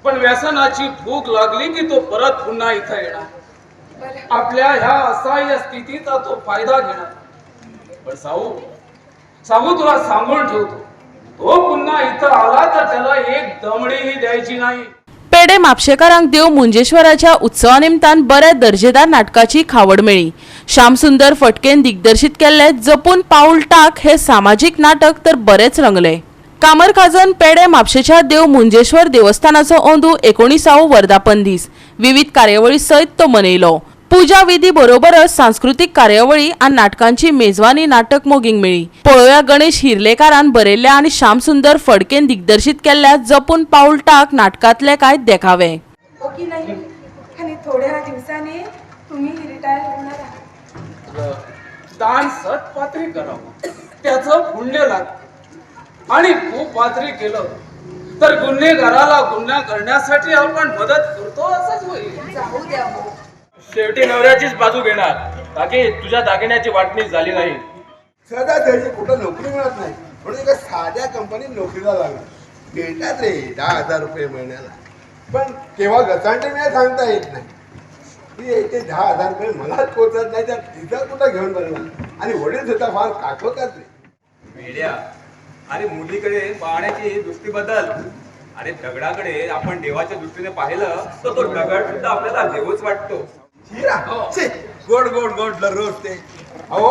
पण व्यसनाची भूक लागली की तो परत पुन्हा इथं येणार. आपल्या ह्या असहाय्य स्थितीचा तो फायदा घेणार. पण साहू, साहू तुला सांगून ठेवतो, तो पुन्हा इथं आला तर त्याला एक दमडीही द्यायची नाही. पेडे म्हापशेकारांक देव मुंजेश्वराच्या उत्सवा निमतान बऱ्या दर्जेदार नाटकाची खावड मेळ्ळी. श्यामसुंदर फटकेन दिग्दर्शीत केल्ले जपून पाऊल टाक हे सामाजीक नाटक तर बरेच रंगले. कामरखाजन पेडे म्हापशेच्या देव मुंजेश्वर देवस्थानाचो अंदू 19वो वर्धापन दीस विविध कार्यावळी सयत तो मनयलो. पुजा विधी बरोबरच सांस्कृतीक कार्यावळी आनी नाटकांची मेजवानी नाटक मोगींक मेळ्ळी. पळोवया गणेश हिर्लेकारान बरयल्ल्या आनी श्यामसुंदर फडकेन दिग्दर्शीत केल्ल्या जपून पाऊल टाक नाटकांतले कांय देखावे. हो की नाही? आणि थोड्या दिवसांनी तुम्ही रिटायर होणार आहात. दान सत्पात्री करावं, त्याचं पुण्य लागतं. आणि कुपात्री केलं तर गुन्हेगाराला गुन्हा करण्यासाठी आपण मदत करतो असंच होईल. जाऊ द्या हो. शेवटी नवऱ्याचीच बाजू घेणार. बाकी तुझ्या दागिन्याची वाटणी झाली नाही. सदा त्याची कुठं नोकरी मिळत नाही म्हणून एका साध्या कंपनीत नोकरीला लागला. मिळतात रे 10,000 रुपये महिन्याला, पण केव्हा गचांटे मिळेल सांगता येत नाही. ती ते 10,000 रुपये मलाच पोचत नाही, त्या तिचा कुठं घेऊन बघणार. आणि वडील सुद्धा फार काकवतात रे. मेड्या, अरे मुलीकडे पाहण्याची दृष्टी बदल. अरे दगडाकडे आपण देवाच्या दृष्टीने पाहिलं तर तो दगड सुद्धा आपल्याला देवच वाटतो. शिरा छे, गोड गोड गोड रोज ते. अहो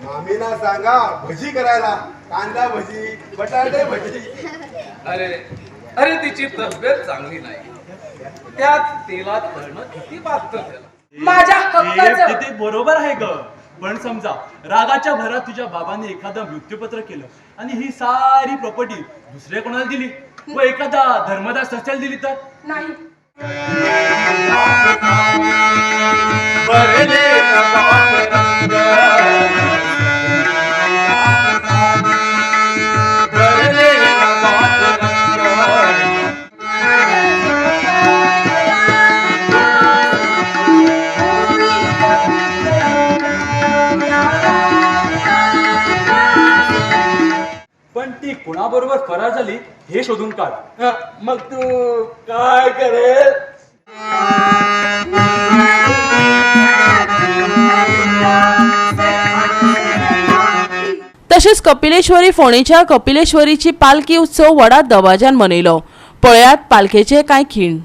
मामीना सांगा भजी करायला, कांदा भजी, बटाटे भजी. अरे अरे तिची तब्येत चांगली नाही, त्यात तेलात तळणं किती पातळ त्याला. माझ्या हक्काचं. ते बरोबर आहे ग, पण समजा रागाच्या भरात तुझ्या बाबांनी एखादं मृत्यूपत्र केलं आणि ही सारी प्रॉपर्टी दुसऱ्या कोणाला दिली व एखादा धर्मदास संस्थेला दिली तर? नाही. पण ती कोणाबरोबर फरार झाली हे शोधून काढ. मग तू काय करेल? तशेंच कपिलेश्वरी फोंडेच्या कपिलेश्वरीची पालखी उत्सव व्हडा दबाज्यान मनयलो. पळयात पालखेचे कांय खीण.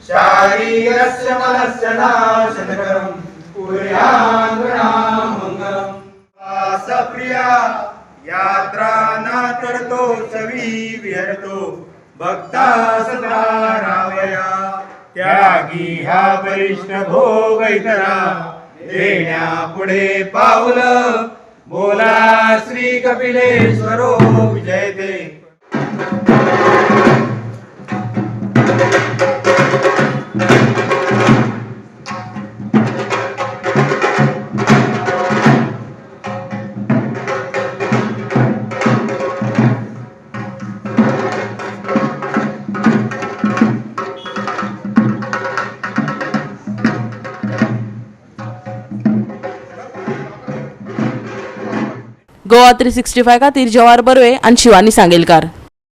शारीरस्य मनस्य नाशनकरं कुर्यान् मङ्गलम्. सप्रिया यात्रा ना करतो सवी विहरतो भक्ता सदा रावया. त्यागी हा बरिष्ठ भोग इतरा देण्या पुढे पाऊल बोला श्री कपिलेश्वरो विजयते. गोवा 365 खातीर जवाहर बर्वे आनी शिवानी सांगेलकार.